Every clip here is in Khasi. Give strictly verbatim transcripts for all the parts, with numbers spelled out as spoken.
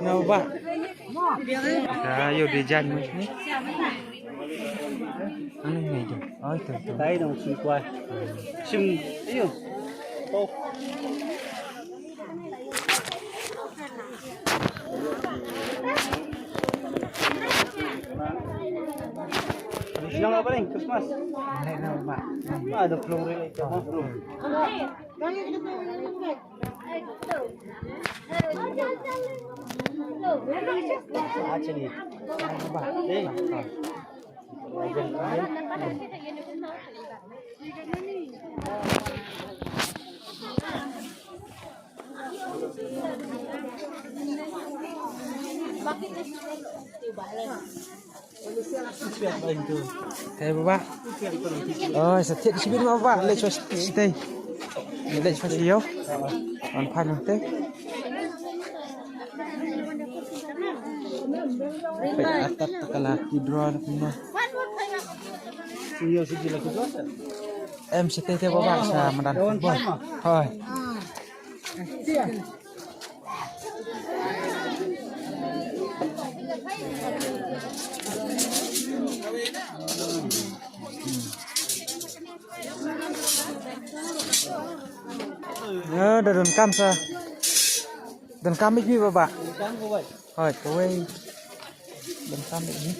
Nga ba. Ka ïoh di jan mo ni. Ani ni tu. Oh, tu, tu. Dai dong sim kwai. Sim, ayo. Oh. Selamat paling Christmas. Ada pelong rela itu. Te baba. Oh, sa thied shibit ma baba. Leit sha shatei. Leit sha shatei. Wan phan te. Pe atat takala ki draw na pino. Em shatei te baba sa madan football. Hoi. Ya, da donkam sa. Donkam ïa phi baba. Hoi, kawei. Donkam ïa phi.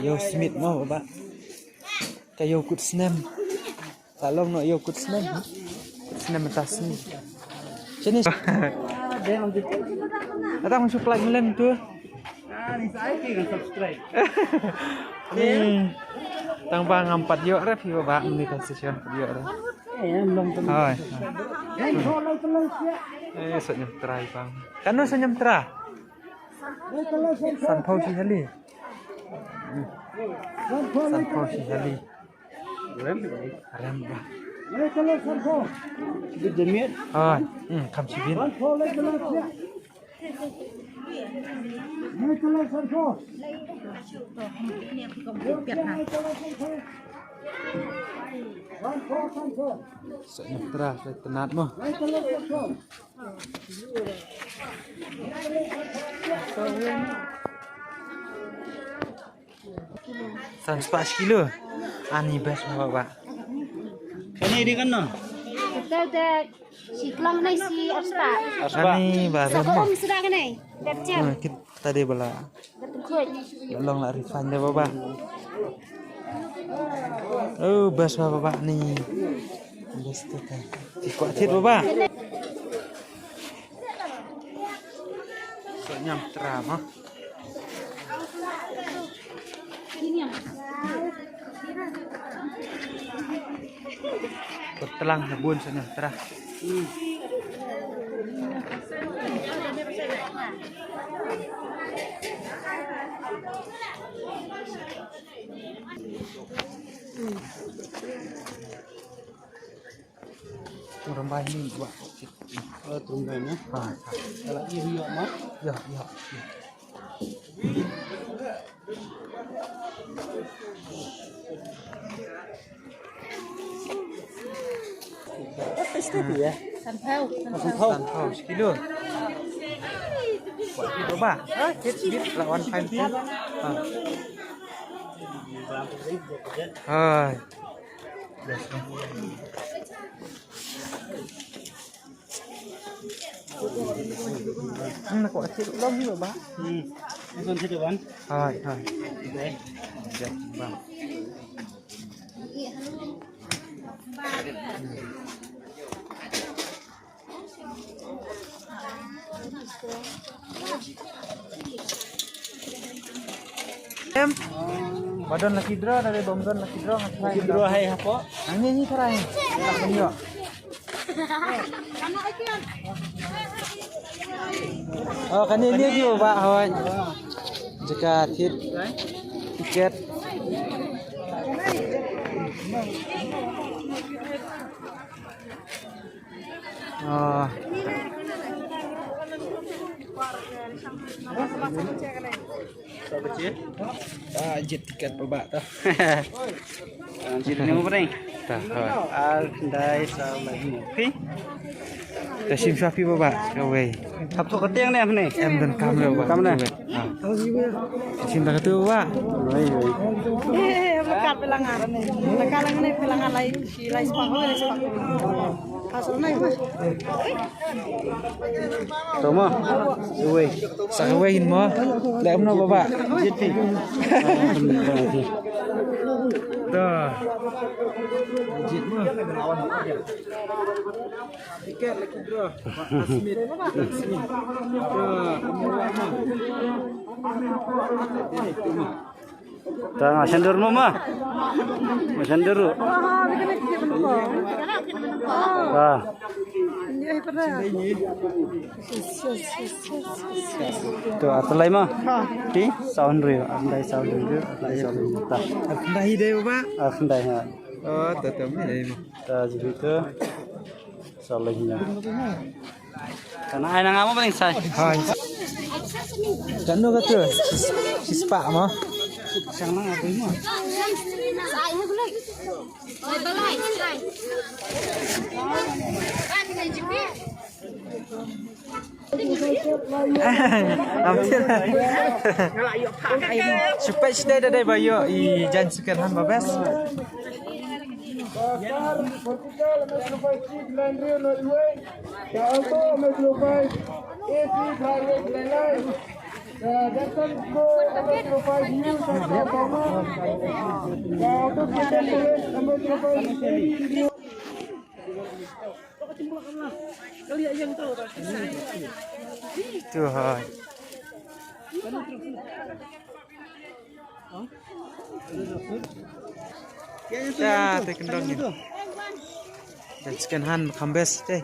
Ïoh smit mo baba. Ka ïoh kut snem. Ka long noh ïoh kut snem. Kut snem mynta sngi. Sini. Datang masuk like melen tu. Ni tang ba ngam pat ïoh re phi baba, ni tang session pat ïoh re. Hoi. Eh, sa ñiam trai bang. Kano sa ñiam trai? Sanphew shi hali. Sanphew shi hali. Rem ba. Rem ba. Bit jamiat. Ah, hmm, kham shi bin. Sa ñiam trai, sa tnat mo. San spah shi kilo. Ani best mo baba. Kane dei kano? Kata da shi klang nai shi arspah. Arspah. Ani ba rem mo. Sa ko um suda kane. Dep cem. Hmm, kit tadi bala. Dep khuid. Long la refine deh baba. Oh, best baba ni. Best tu kan. Ki kwah thied baba. Sa ñiam trai mo. Pyrtlang ha bun sa ñiam trai. Turun bai ni buat. Oh, turun bai ni. Ha, ha. Kalau iya iya mah. Ya, ya, ya. Apa itu ya? Sanphew. Sanphew. Sanphew sekilo. Buat ni coba. Ha, kit kit lawan kain tu. Ha. Hai. Hmm, nak kuat cik long juga, Bah. Hmm. Ini kan cik, Bang. Hai, hai. Okey. Sekejap, Bang. Em. Ba don lucky draw, da dei bym don lucky draw, nga try. Lucky draw hai hapoh. Hangne hi try. Oh, kane ne view ba hoi. Jaka thied tiket. Ah, jied tiket, Bah. Ah, jied ni mo pring. Ta, hoi. Ar khyndai saw lai hynñiew. Phi? Ta shim shuwa phi, Bah, kawei. Hap thok ka tieng ne, hynne? Em, donkam re, Bah. Kam ne? Ah. Shim ta katu, Bah. Oi, oi. Eh, eh, eh, ka phi la nga. Ka la nga ne, phi la nga lai, shi lai spah, lai spah. Ka sa nai, Bah. To mo. Uwei. Sa uwei mo. Leh kumno, Bah. Jiti. To. Jit mo. Tiket lucky draw. Asmit. Asmit. To, kumno, Bah. Dei, to mo. Ta nga shandur mo ma. Ma shandur ru. Wah. To, ar tylli ma. Ti, saw hynriew, ar khyndai saw hynriew, ar khyndai saw hynriew. Ta. Ar khyndai hi dei, Bah? Ar khyndai ha. Oh, ta, ta, ma dei ma. Ta, jibi tu. Saw lai hynñiew. Kana ai na nga mo paling sai. Hai. Kano kata? Shi spah mo. Sang na nga mo. Am tira. Shu peit shatei da dei ba ïoh i jaiñ second hand ba best. Tu hai. Ya, te kendong ni. Dan second hand kham best te.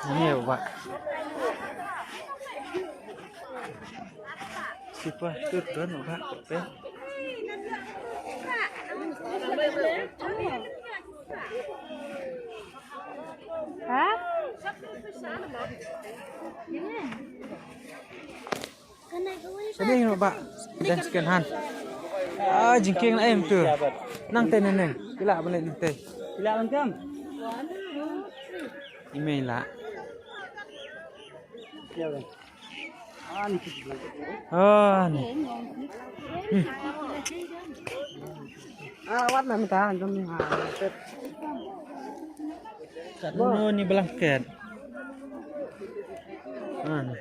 Ni, Bah. Sipa tu don, Bah, pe. Ha? Sini, Bah. Dan second hand. Ah, jingkieng na em tu. Nang te neng. Kila balik nang te. Kila bangkam. Email lah. Ya, bang. Ah, ni. Hmm. Ah, wat na minta, jom ni, ha. Kat no ni blanket. Ah, ni.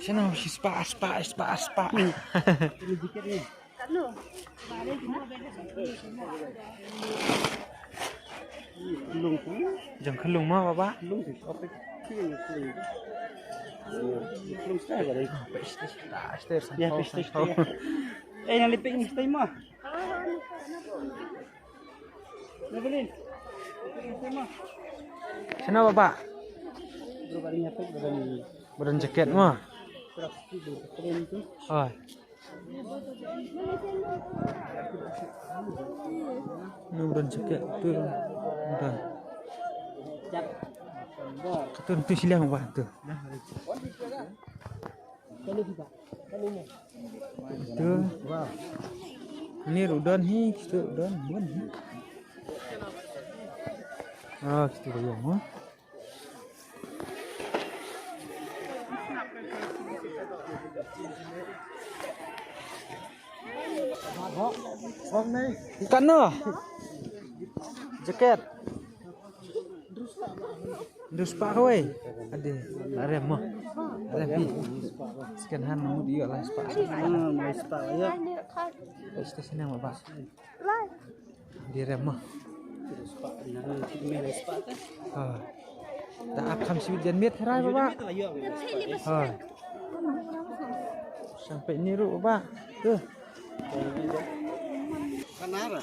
Sino, shi spah, spah, spah, spah. Jong khlung ma, Bah. Ya, piste, piste. Eh, nang lipik ni, piste ma. Sino, Bah? Badan jaket ma. Oi. Ni badan jaket tu. Dah. Katun tu siliang, Bah, tu. Tu. Ni ruh don hi, kitu don, don hi. Ah, kitu ruh, ha. Kano? Jaket. Hynriew spah kawei. Ade, la rem mo. La rem hi. Second hand mo, ïoh lai spah. Ah, lai spah, ïa. Station yang, Bah. Ade rem mo. Ha. Ta ap kham shu jan miet hynrei, Bah. Ha. Sampai ni ruh, Bah. Tu. Kanara.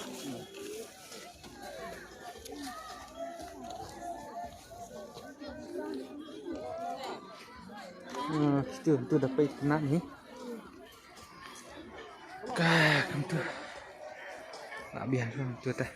Kitu tu da peit kena ni. Ka kam tu. Nak biar tu tu tah.